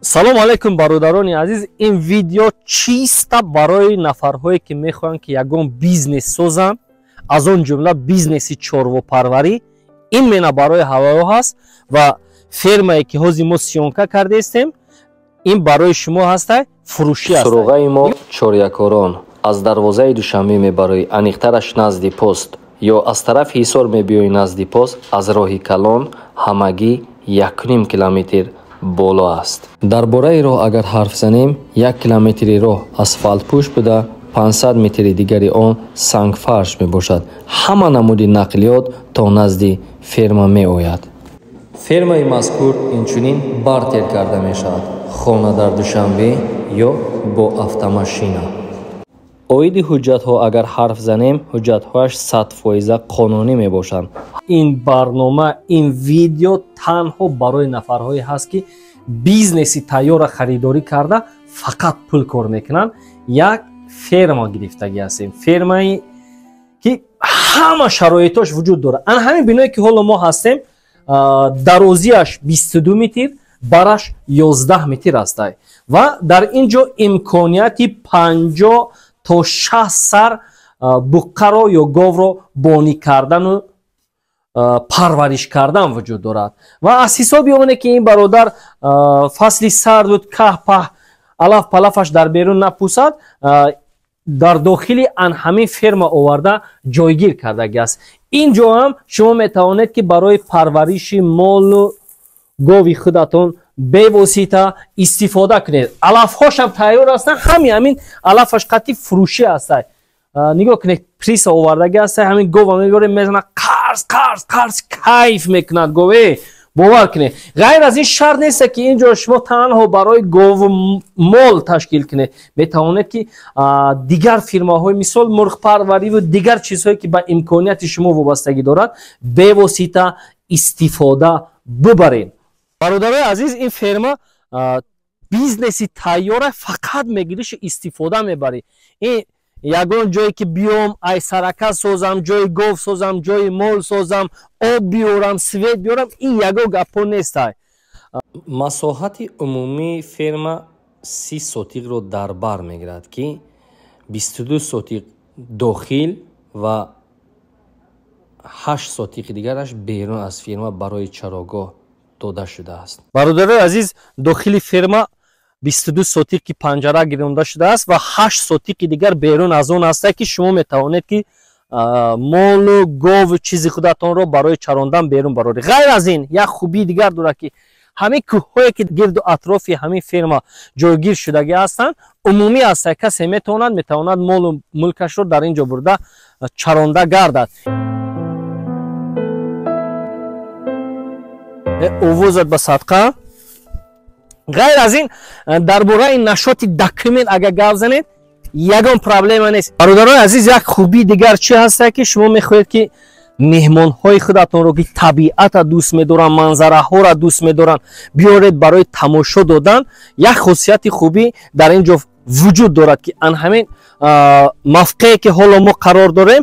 Салом алейкум, бародарони азиз. Ин видео чиста барои нафарҳое, ки мехоҳанд, ки ягон бизнес созанд, аз он ҷумла бизнеси чорвопарварӣ. Именно барои ҳаваё ҳаст ва фермае, ки ҳозир мо съёмка кардаистем, ин барои шумо ҳаста, фурӯшӣ аст. Суроғаи мо Чорякорон, аз дарвозаи Душанбе мебароӣ, аниқтараш назди пост, ё аз тарафи Ҳисор мебиёӣ, назди пост, аз роҳи калон ҳамагӣ 1,5 километр боло аст. Дар бораи роҳ агар ҳарф занем, 1 километри роҳ асфалтпӯш буда, 500 метри дигари он сангфарш мебошад. Ҳама намуди нақлиёт то назди ферма меояд. Фермаи мазкур инчунин бартер карда мешавад, хона дар Душанбе ё бо автомашина. Оиди ҳуҷҷатҳо агар ҳарф занем, ҳуҷҷатҳояш 100-фоиза қонунӣ мебошанд. Ин барнома, ин видео танҳо барои нафарҳое ҳаст, ки бизнеси тайёрра харидорӣ карда, фақат пул кор мекунанд. Як ферма гирифтагӣ ҳастем, фермае, ки ҳама шароитош вуҷуд дорад. Ана ҳамин биное, ки ҳоло мо ҳастем, дарозиаш 22 метр, бараш 11 метр ҳастай ва дар ин ҷо имконияти 50 то 60 сар буққаро ё говро бонӣ кардану парвариш кардан вуҷуд дорад. Ва аз ҳисоби оне, ки ин бародар фасли сард буд, каҳ паҳ, алаф палафаш дар берун напусад, дар дохили ан ҳамин ферма оварда ҷойгир кардагӣ аст. Ин ҷо ҳам шумо метавонед, ки барои парвариши молу гови худатон бевосита истифода кунед. Алафҳошам тайёр ҳастанд, ҳами ҳамин алафаш қатъи фурӯшӣ ҳастад. Нигоҳ кунед, приса овардагӣ ҳаста. Ҳамин гова мебарем, мезана, қарз қарз қарз, кайф мекунад гове, бовар кунед. Ғайр аз ин, шарт нест, ки ин ҷо шумо танҳо барои гову мол ташкил кунед. Метавонед, ки дигар фирмаҳои, мисол, мурғпарвариву дигар чизҳое, ки ба имконияти шумо вобастагӣ дорад, бевосита истифода бубаред. Бародарои азиз, ин ферма бизнеси тайёра, фақат мегиришу истифода мебарӣ. Ин ягон ҷое, ки биём, ай сарака созам, ҷои гов созам, ҷои мол созам, об биёрам, свет биёрам, ин ягон гапҳо нестай. Масоҳати умумии ферма 30 сотиқро дар бар мегирад, ки 22 сотиқ дохил ва 8 сотиқи дигараш берун аз ферма барои чарогоҳ дода шудааст. Бародарои азиз, дохили ферма 22 сотиқи панҷара гиронда шудааст ва 8 сотиқи дигар берун аз он ҳаста, ки шумо метавонед, ки молу гову чизи худатонро барои чарондан берун бароред. Ғайр аз ин, як хубии дигар дорад, ки ҳамин кӯҳҳое, ки гирду атрофи ҳамин ферма ҷойгир шудагӣ ҳастанд, умумӣ ҳаста. Касе метавонад молу мулкашро дар ин ҷо бурда чаронда гардад. Овозат ба садқа. Ғайр аз ин, дар бораи нашоти документ агар гап занед, ягон проблема нест. Бародарои азиз, як хубии дигар чӣ ҳаста, ки шумо мехоҳед, ки меҳмонҳои худатонро, ки табиата дӯст медоранд, манзараҳоро дӯст медоранд, биёред барои тамошо додан. Як хусусияти хубӣ дар ин ҷо вуҷуд дорад, ки ан ҳамин мавқее, ки ҳоло мо қарор дорем,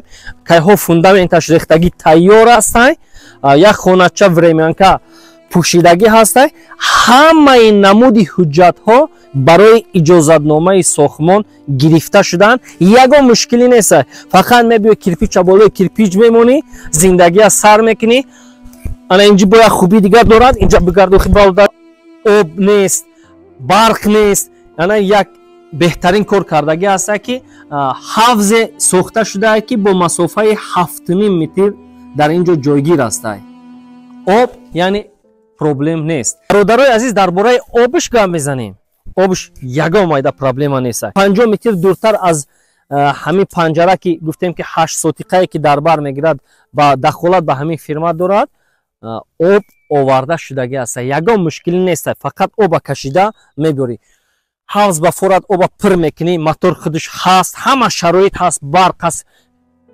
кайҳо фундаменташ рехтагӣ тайёр ҳастанд, як хонача времянка пӯшидагӣ ҳастай. Ҳамаи намуди ҳуҷҷатҳо барои иҷозатномаи сохтмон гирифта шудаанд, ягон мушкилӣ нест. Фақат мебиёй, кирпича болои кирпич мемонӣ, зиндагия сар мекунӣ. Ана инҷи бо як хубии дигар дорад. Инҷа бигардохи, бародар, об нест, барқ нест. Ана як беҳтарин кор кардагӣ ҳаста, ки ҳавзе сохта шудаа, ки бо масофаи 7,5 метр дар ин ҷо ҷойгир ҳастай. Об яъне проблем нест. Бародарои азиз, дар бораи обиш гап мезанем. Обиш ягон майда проблема нест. 50 метр дуртар аз ҳамин панҷара, ки гуфтем, ки 8 сотиқае, ки дар бар мегирад ва дахолат ба ҳамин фирма дорад, об оварда шудагӣ аст, ягон мушкилӣ нест. Фақат оба кашида мебиёрӣ, ҳавз ба форат оба пур мекунӣ, мотор худаш ҳаст, ҳама шароит ҳаст, барқ ҳаст,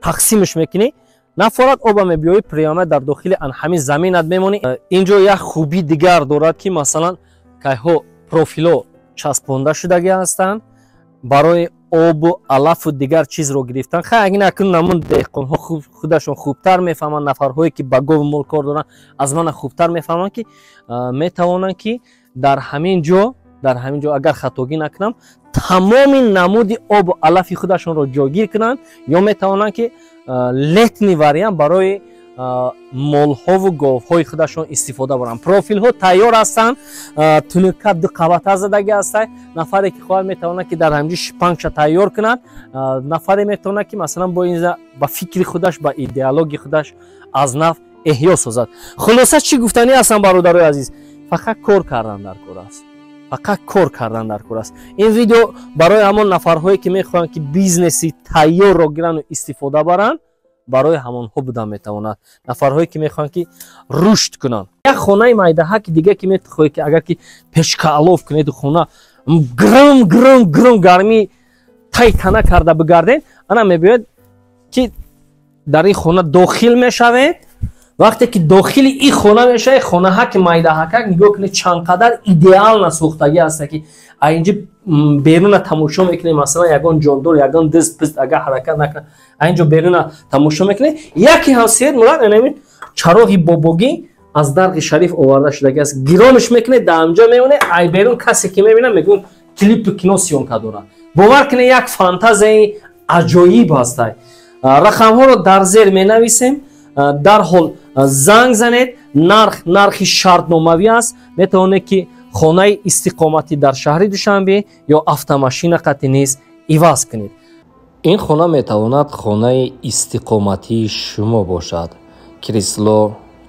тақсимш мекунӣ, нафорат оба мебиёӣ, прямо дар дохили ан ҳамин заминат мемонӣ. Инҷо як хубии дигар дорад, ки масалан кайҳо профило часпонда шудагӣ ҳастанд барои обу алафу дигар чизро гирифтан. Хай, агин акун намун деҳқонҳо худашон хубтар мефаҳманд, нафарҳое, ки ба гову мол кор доранд, аз мана хубтар мефаҳманд, ки метавонанд, ки дар ҳамин ҷо Дар ҳамин ҷо, агар хатогӣ накунам, тамоми намуди обу алафи худашонро ҷойгир кунанд ё метавонанд, ки летний вариант барои молҳову говҳои худашон истифода баранд. Профилҳо тайёр ҳастанд, тунука ду қабата задагӣ ҳастанд. Нафаре ки хоҳад, метавонад, ки дар ҳаминҷо шипангша тайёр кунад. Нафаре метавонад, ки масалан бо ин ба фикри худаш, ба идеологии худаш аз нав эҳё созад. Хулоса, чӣ гуфтанӣ ҳастам, бародарои азиз? Фақат кор кардан дар кор аст, фақат кор кардан дар кор аст. Ин видео барои ҳамон нафарҳое, ки мехоҳанд, ки бизнеси тайёрро гирану истифода баранд, барои ҳамонҳо буда метавонад. Нафарҳое, ки мехоҳанд, ки рушд кунанд. Як хонаи майдаҳаки дига, ки мехоҳед, ки агар ки печка алов кунеду хона грм грм грм гармӣ тай тана карда бигардед, ана мебиёед, ки дар ин хона дохил мешавед. Вақте ки дохили ин хона мешавед, хонаҳаки майдаҳакак, нигоҳ кунед, чанд қадар идеально сохтагӣ ҳаста, ки инҷи беруна тамошо мекунед, масалан, ягон ҷондор, ягон дизд пизд агар ҳаракат накунад, инҷо беруна тамошо мекунед. Яке ҳам свет мурад, анамин чароғи бобогӣ аз Дарғи Шариф оварда шудагӣ аст, гиронш мекунед, дар ҳамҷо мемонед. Ай берун касе ки мебинад, мегӯ, клипи кино съёмка дорад. Бовар кунед, як фантазияи аҷоиб ҳастай. Рақамҳоро дар зер менависем, дарҳол занг занед. Нарх нархи шартномавӣ аст. Метавонед, ки хонаи истиқоматӣ дар шаҳри Душанбе ё автомашина қатӣ низ иваз кунед. Ин хона метавонад хонаи истиқоматии шумо бошад. Кресло,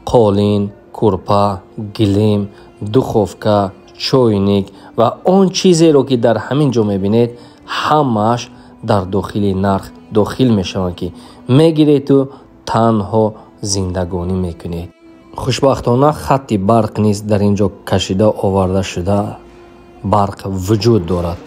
қолин, курпа, гилем, духовка, чойник ва он чизеро, ки дар ҳамин ҷо мебинед, ҳамааш дар дохили нарх дохил мешаванд, ки мегирету танҳо зиндагонӣ мекунед. Хушбахтона, хатти барқ низ дар ин ҷо кашида оварда шуда, барқ вуҷуд дорад.